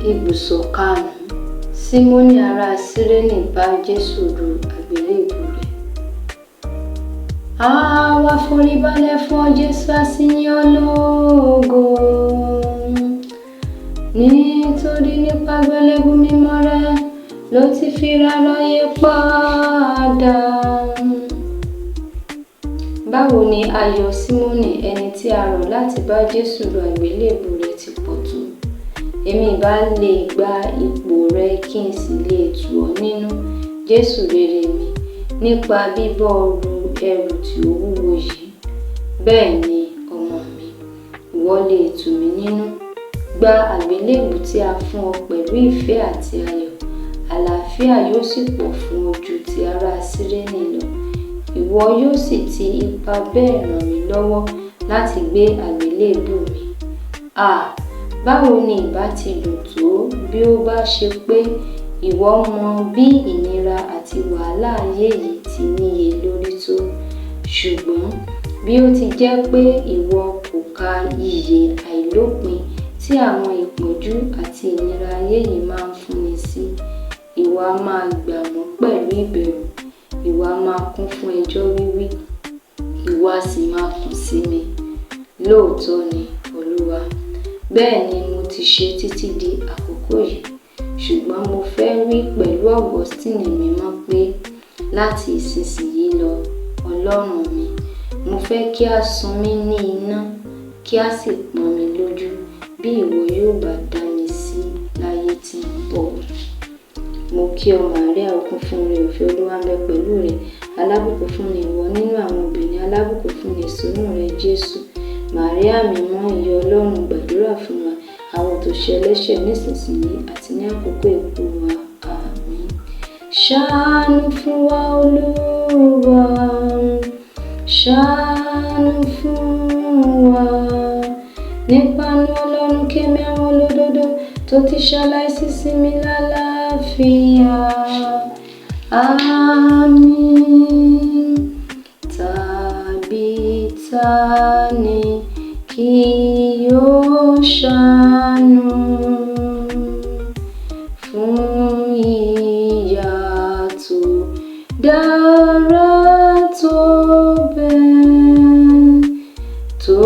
Ibùsọ̀ karùn-ún, Símónì ará Sírénì bá Jésù ru àgbélébùú rẹ̀. Àwa foríbalẹ̀ fún ọ Jésù, a sì yìn ọ́ lógo. Nítorí nípa àgbélébùú mímọ́ rẹ ló ti fi ra aráyé padà. Báwo ni ayọ̀ Símónì, ẹni tí a rọ̀ láti bá Jésù ru àgbélébùú rẹ̀, ti pọ̀ tó! Èmi ìbá lè gba ipò rẹ kí n sì lè tù ọ́ nínú, Jésù rere mi, nípa bíbọ́ ọ ru ẹrù tí ó wúwo yìí. Bẹ́ẹ̀ ni, ọmọ mi, ìwọ lè tù mí nínú. Gba àgbélébùú tí a fún ọ pẹ̀lú ìfẹ́ àti ayọ̀, àlàáfíà yóò sì pọ̀ fún ọ ju ti ará Sírénì lọ. Ìwọ yóò sì ti ipa bẹ́ẹ̀ ràn mí lọ́wọ́ láti gbé àgbélébùú mi. À, báwo ni ìbá ti dùn tó bí ó bá ṣe pé ìwọ mọ bí ìnira àti wàhálà ayé yìí ti níye lórí tó! Ṣùgbọ́n bí ó ti jẹ́ pé ìwọ kò ka iyè àìlópin tí àwọn ìpọ́njú àti ìnira ayé yìí máa ń fúnni sí, ìwọ a máa gbà wọ́n pẹ̀lú ìbẹ̀rù, ìwọ a máa kún fún ẹjọ́ wíwí, ìwọ a sì máa kùn sí mi. Lóòótọ́ ni, Olúwa, bẹ́ẹ̀ ni mo ti ṣe títí di àkókò yìí, ṣùgbọ́n mo fẹ́ wí pẹ̀lú Augustine mímọ́ pé láti ìsinsìnyí lọ, Ọlọ́run mi, mo fẹ́ kí a sun mí ní iná, kí a sì pọ́n mi lójú bí ìwọ yóò bá dá mi sí láyé tí ń bọ̀. Mo kí ọ Màríà, ó kún fún oore-ọ̀fẹ́, Olúwa ń bẹ pẹ̀lú rẹ. Alábùkún fún ni ìwọ nínú àwọn obìnrin, alábùkún fún ni èso inú rẹ, Jésù. Màríà mímọ́, ìyá Ọlọ́run, gbàdúrà fún wa, àwọn òtòṣì ẹlẹ́ṣẹ̀, nísinsìnyí àti ní àkókò ikú wa. Àmín. Ṣàánú fún wa, Olúwa, ṣàánú fún wa. Nípa àánú Ọlọ́run, kémi àwọn olódodo tó ti ṣaláìsí sinmi lálàáfíà. Àmín. Tàbí ta ni kí yóò ṣàánú fún ìyà tó dára tó bẹ́ẹ̀ tó